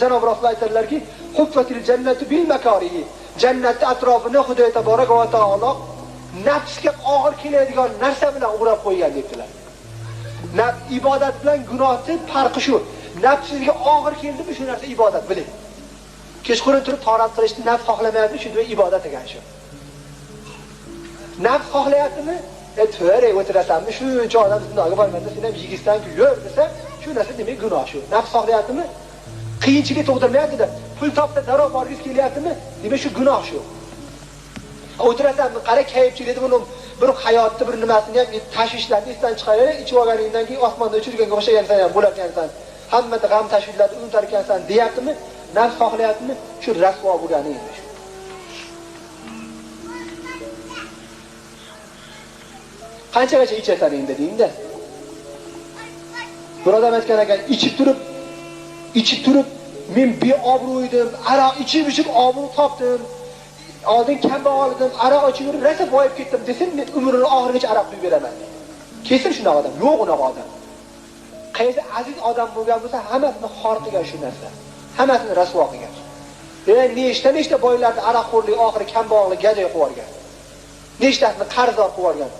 Janob Rasululloh aytadilarki, huffatil jannatu bil makarihi. Jannatni atrofini Xudo taboraka va taolo nafsga og'ir keladigan narsa bilan o'rab qo'ygan debdilar. Ibodat bilan gunohning farqi shu. Nafsingizga og'ir keldimi, shu narsa ibodat, biling. Kechqurun turib tahorat qilishni nafs xohlamayapti, shu ibodat ekan shu. Nafs xohlayaptimi? To'g'ri o'tirasanmi? Shuncha odam zinoga bormasa, sen ham yigitsan-ku, yur desa, shu narsa demak gunoh shu. Nafs xohlayaptimi? Qiyinchilik tug'dirmayapti-da. Pul topsa darrov borgisi kelyaptimi? Demak shu gunoh shu. O'tirasanmi? Qara kayfchilikni buni bir hayotni bir nimasini ham tashvishlarni esdan chiqarib, ichib olganingdan keyin osmonda uchirganga o'xshagansan ham bo'larkansan. Hammada g'am tashvishlarni unutar ekansan deyaptimi? Nafs xohlayaptimi? Shu rasvo bo'lgani endi shu. Qanchagacha ichasan endi deydi. Bir odam aytgan ekan, ichib turib men beobro' edim, aroq ichib obro' topdim. Oldin kambag'al edim, aroq ichib yurib rosa boyib ketdim desin, men umrini oxirigacha aroq quyib beraman deydi. Kesin shunaqa odam, yo'q unaqa odam. Qaysi aziz odam bo'lgan bo'lsa, hammasini xor qilgan shu narsa. Hammasini rasvo qilgan. Nechta boylarni aroqxo'rlik oxiri kambag'allik gadoy qilib yuborgan. Nechtasini qarzdor qilib yuborgan.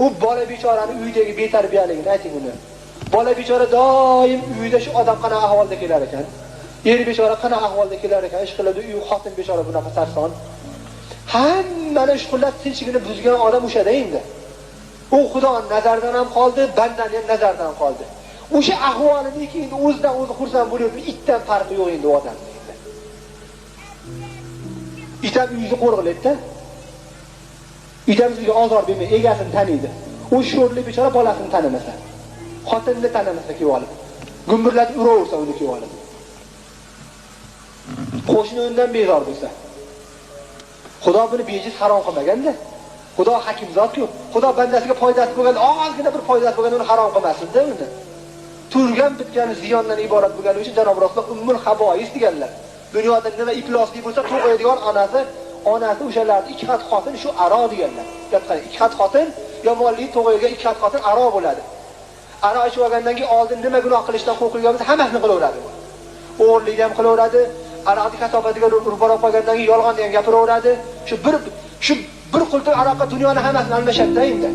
U bola bechorani uydagi betarbiyaligini ayting uni. Bola bechora doim uyda shu odam qanaqa ahvolda kelar ekan? Er bechora qanaqa ahvolda kelar ekan? Ish qiladi, uy xotin bechora bunaqa sarson. Hammani ish qilib tinchligini buzgan odam o'shada endi. U Xudo nazaridan ham qoldi, bandani ham nazaridan qoldi. O'sha ahvolini keyin o'zidan o'zi xursand bo'lyapti, itdan farqi yo'q endi u odamning. It ham uyni qo'rg'ilaydi-da. It ham sizga ozor bermaydi, egasini taniydi. U sho'rli bechora bolasini tanimasa, xotinini tanimasa kelib olib, gumburlatib uraversa uni kelib olib. Qo'shni undan bezor bo'lsa. Xudo buni bejiz harom qilmaganda. Xudo hakim zot-ku. Xudo bandasiga foydasi bo'lganda, ozgina bir foydasi bo'lganda uni harom qilmasin-da uni. Turgan bitgani ziyondan iborat bo'lgani uchun Janob Rasululloh ummul habois deganlar. Dunyoda nima ifloslik bo'lsa, to'g'aydigan onasi o'shalarni ikki xat xotin shu aro deganlar. Gapqani ikki xat xotin yomonlik to'g'aydigan ikki xat xotin aro bo'ladi. Aro ichib olgandan keyin oldin nima gunoh qilishdan qo'rqilgan bo'lsa, hammasini qilaveradi. O'g'irlikni ham qilaveradi, aroqni kasofatiga urib borib qolgandan keyin yolg'on degan gapiraveradi. Shu bir qulta aroqqa dunyoni hammasini almashadi endi.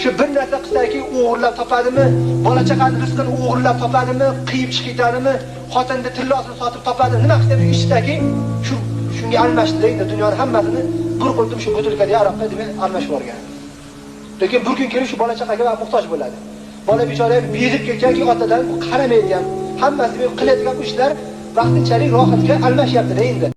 Shu bir narsa qilsaki o'g'irlab topadimi, bola chaqani rizqini o'g'irlab topadimi, qiyib chiqib ketadimi, xotinni tillosini sotib topadimi, nima qilsa ichsaki, shunga almashdi endi dunyoni hammasini bir qultum shu butilkada aroqqa demak almashib yuborgan. Lekin bir kun kelib shu bola chaqaga muhtoj bo'ladi. Bola bechora ham bezib ketganki otadan qaramaydi ham. Hammasi qiladigan ishlar vaqtinchalik rohatga almashyapti endi.